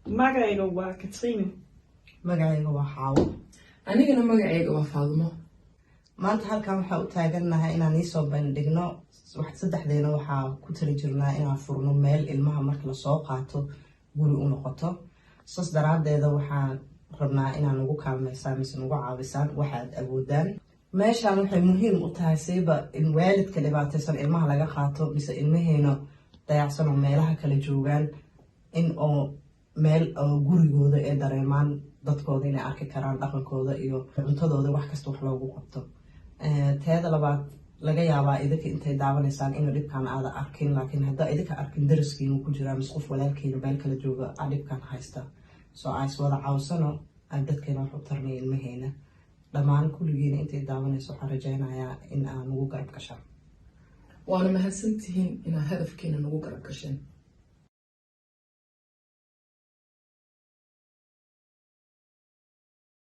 Magacayga waa Katrine. Magacayga waa Xaawo. Anigana magacayga waa Faadumo. Maanta halkan waxaa u taagannahay inaan iisoo bandhigno. Saddexdeena waxaa ku tali jirnaa inaan furno meel ilmaha marka lasoo qaato guri u noqoto. Saas daraadeeda waxaan rabnaa inaan nagu kaalmaysaan mise nagu caawisaan waxaad awoodaan. Meeshaan waxay muhiim u tahay siiba in waalidka dhibaataysan ilmaha laga qaato mise ilmaheena dayacsan oo meelaha kala joogaan, in oo meel oo gurigooda ee dareemaan dadkooda inay arki karaan, dhaqankooda iyo cuntadooda, wax kasta wax loogu qabto. Teeda labaad, laga yaabaa idinka intay daawanaysaan inuu dhibkaan aada arkin, laakiin haddaa idinka arkin, dariskiinu ku jiraa mise qof walaalkiina meel kala jooga aa dhibkaan haysta. Soo aan is wada caawsano, aan dadkeena wax u tarnay, ilmaheena dhammaan. Kulligiina intay daawanayso, waxaan rajaynayaa in aan ugu garab gashaan. Waana mahadsantihiin inaad hadafkeena nagu garab gasheen.